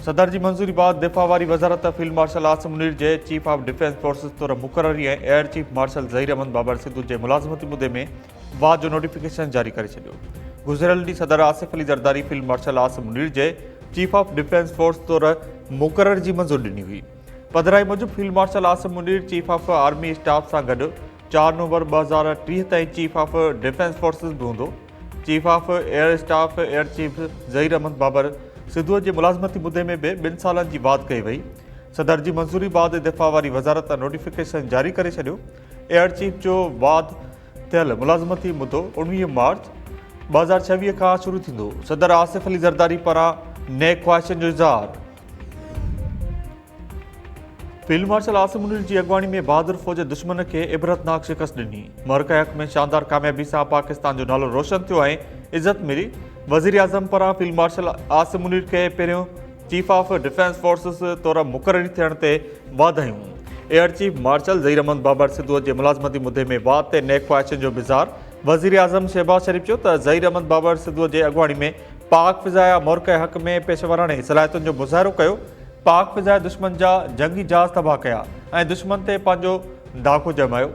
صدر جي منظوري بعد دفاع واري وزارت فيلڊ مارشل عاصم منير جي چيف آف ڊفينس فورسز طور مقرري ۽ air chief marshal Zaheer Ahmed Babar Sidhu جي ملازمتي مدي ۾ واڌ جو نوٽيفڪيشن جاري ڪري ڇڏيو. گذريل ڏينهن صدر آصف علي زرداري فيلڊ مارشل عاصم منير جي چيف آف ڊفينس فورس طور مقرري جي منظوري ڏني هئي. پڌرائي موجب field marshal Asim Munir chief of army staff سان گڏ چار نومبر 2030 تائين چيف آف ڊفينس فورسز به هوندو. Chief of air staff air chief Zaheer Ahmed Babar Sidhu جي ملازمتي مدي ۾ به ٻن سالن جي واڌ ڪئي وئي. صدر جي منظوري بعد دفاع واري وزارت نوٽيفڪيشن جاري ڪري ڇڏيو. ايئر چيف جو واڌ ٿيل ملازمتي مدو 19 مارچ 2026 کان شروع ٿيندو. صدر آصف علي زرداري پاران نيڪ خواهشن جو اظهار. فيلڊ مارشل عاصم منير جي اڳواڻي ۾ بهادر فوج دشمن کي عبرتناڪ شڪست ڏني، معرڪه حق ۾ شاندار ڪاميابي سان پاڪستان جو نالو روشن ٿيو ۽ عزت ملي، وزيراعظم پاران فيلڊ مارشل عاصم منير کي پهريون چيف آف ڊفينس فورسز طور مقرري ٿيڻ تي واڌايون، air chief marshal Zaheer Ahmed Babar Sidhu جي ملازمتي مدي ۾ واڌ تي نيڪ خواهشن جو به اظهار، وزيراعظم شهباز شريف چيو ته ظهير احمد بابر سڌو جي اڳواڻي ۾ پاڪ فضائيه معرڪه حق ۾ پيشيوراڻي صلاحيتن جو مظاهرو ڪيو، پاڪ فضائيه دشمن جا جنگي جهاز تباهه ڪيا ۽ دشمن تي پنهنجو ڌاڪو ڄمايو،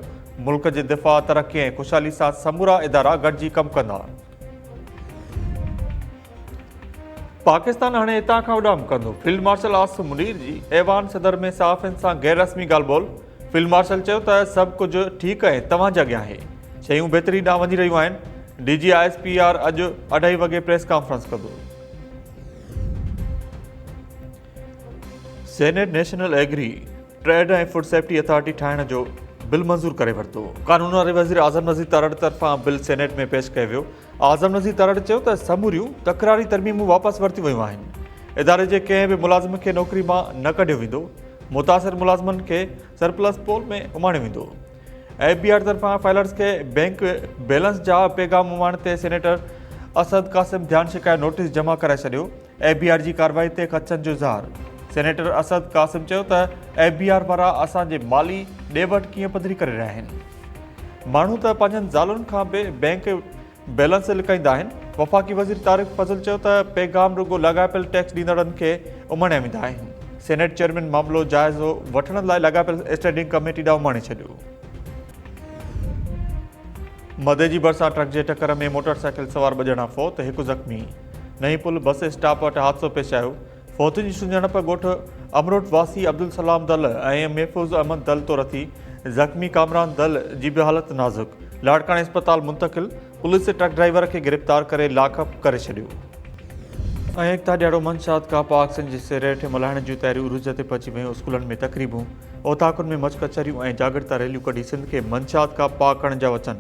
ملڪ جي دفاع، ترقي ۽ خوشحالي سان سمورا ادارا گڏجي ڪم ڪندا. پاڪستان هاڻي هتان کان اڏام ڪندو، فيلڊ مارشل عاصم منير جي ايوان صدر ۾ صحافين سان غير رسمي ڳالهه ٻولهه، فيلڊ مارشل چيو ته سڀ ڪجهه ٺيڪ ۽ توهان جي اڳيان آهي، شيون بهتري ڏانهن وڃي رهيون آهن، D G I S P R اڄ اڍائي وڳي پريس ڪانفرنس ڪندو. Senate national agri trade ۽ food safety authority ٺاهڻ جو بل منظور ڪري ورتو. قانون واري وزير اعظم نذير تارڙ طرفان بل سينيٽ ۾ پيش ڪيو ويو. اعظم نذير تارڙ چيو ته سموريون تڪراري ترميمون واپس ورتيون ويون آهن، اداري جي ڪنهن به ملازم کي نوڪري مان نه ڪڍيو ويندو، متاثر ملازمن کي سرپلس پول ۾ اماڻيو ويندو. ايف بي آر طرفان فائلرز کي بئنڪ بيلنس جا پيغام اماڻڻ تي سينيٽر اسد قاسم ڌيان ڇڪائي نوٽيس جمع ڪرائي ڇڏيو. ايف بي آر جي ڪارروائي تي خدشن جو اظهار. سينيٽر اسد قاسم چيو ته ايف بي آر وارا اسان جي مالي ڏي وٺ ڪيئن پڌري ڪري رهيا آهن. ماڻهو ته پنهنجن زالن کان به بئنڪ بيلنس لڪائيندا آهن. وفاقي وزير طارق فضل چيو ته پيغام رڳو لاڳاپيل ٽيڪس ڏيندڙن کي اماڻيا ويندا آهن. سينيٽ چيئرمين معاملو جائزو وٺڻ لاء لاڳاپيل اسٽينڊنگ ڪميٽي ڏانهن اماڻي ڇڏيو. مدي جي ڀرسان ٽرڪ جي ٽڪر ۾ موٽر سائيڪل سوار ٻه ڄڻا فوت، هڪ زخمي. نئين پل بس اسٽاپ وٽ حادثو پيش آيو. فوتين جي سڃاڻپ ڳوٺ امروٽ واسي عبدالسلام دل ۽ محفوظ احمد دل طور ٿي. زخمي ڪامران دل جي به حالت نازڪ، لاڙڪاڻي اسپتال منتقل، پوليس ٽرڪ ڊرائيور کي گرفتار ڪري لاڪ اپ ڪري ڇڏيو. ۽ ايڪتا ڏهاڙو منشيات کان پاڪ سنڌ جي سير هيٺ ملهائڻ جون تياريون عروج تي پهچي ويون، اسڪولن ۾ تقريبون، اوطاقن ۾ مچ ڪچهريون ۽ جاڳرتا ريليون ڪڍي سنڌ کي منشيات کان پاڪ ڪرڻ جا وچن.